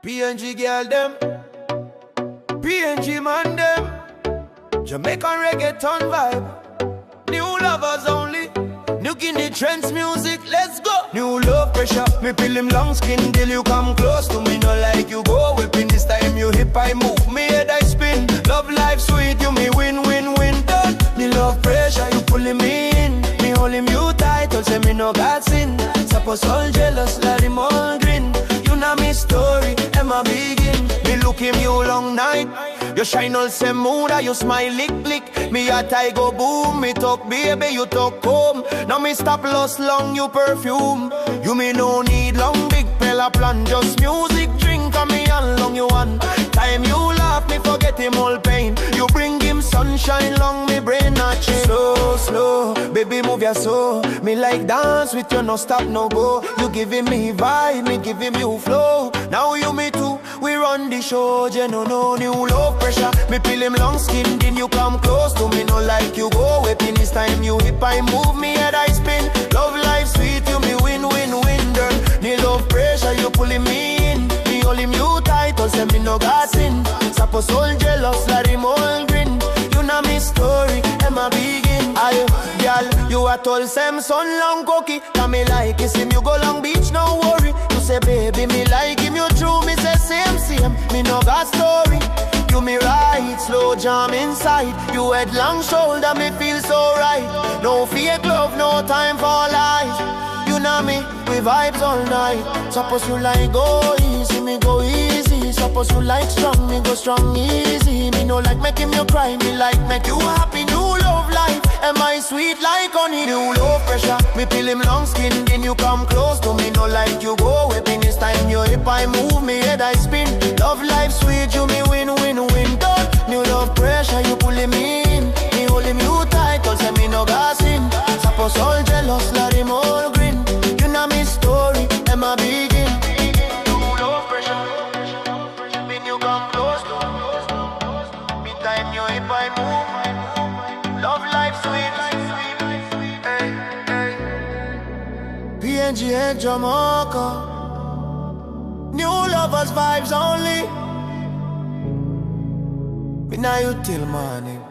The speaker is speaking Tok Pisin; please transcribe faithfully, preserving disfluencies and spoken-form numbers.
P N G girl dem, P N G man dem, Jamaican reggaeton vibe. New lovers only, new Guinea trends music, let's go. New love pressure, me peel him long skin till you come close to me. No like you go whipping, this time you hip I move, me head I spin. Love life sweet, you me win, win, win, done. Me love pressure, you pulling me in. Me hold him you tight, all say me no got sin. Suppose all jealous, let him all grin. You know me story, and my begin. Me look him you long night. You shine all same mood, you smile lick lick. Me heart I go boom, me talk baby, you talk home. Now me stop lost long you perfume. You me no need long big pella plan, just music drink and me and long you one. Time you laugh, me forget him all pain. You bring him sunshine long me brain not change. Slow, slow, baby move your soul. Me like dance with you, no stop, no go. You giving me vibe, me giving you flow. Now you me too, we run the show, you know, no new love pressure. Me peel him long skin, then you come close to me. No like you go whipping, this time you hip I move, me head I spin. Love life sweet, you me win, win, win, girl. New love pressure, you pulling me in. Me hold him you tight, all say me no got sin. Suppose all jealous, let him all grin. You know me story, and my begin. Ayo, girl, you at all same sun long cookie. Tell me like is him, you go Long Beach, no worry. You say baby, me like him, you true, me say same, same. Me no got story. You me right, slow jam inside. You head long shoulder, me feel so right. No fake love, no time for lies. You know me, we vibes all night. Suppose you like go easy, me go easy. Suppose you like strong, me go strong easy. Me no like make him you cry, me like make you happy. New love life, am I sweet like honey? New love pressure, me peel him long skin, then you come close to me. No like you go whipping, this time you hip I move, me head I spin. Love life sweet, you me win, win, win, done. New love pressure, you pulling me in. Me hold him you tight, all say me no got sin. Suppose all jealous, let him all grin. You know me story, and my begin. New love pressure, when you come close to me. Me time you hip I move. Love life sweet. Hey, hey. P N G and Jamaica. New lovers vibes only. Me now you till morning.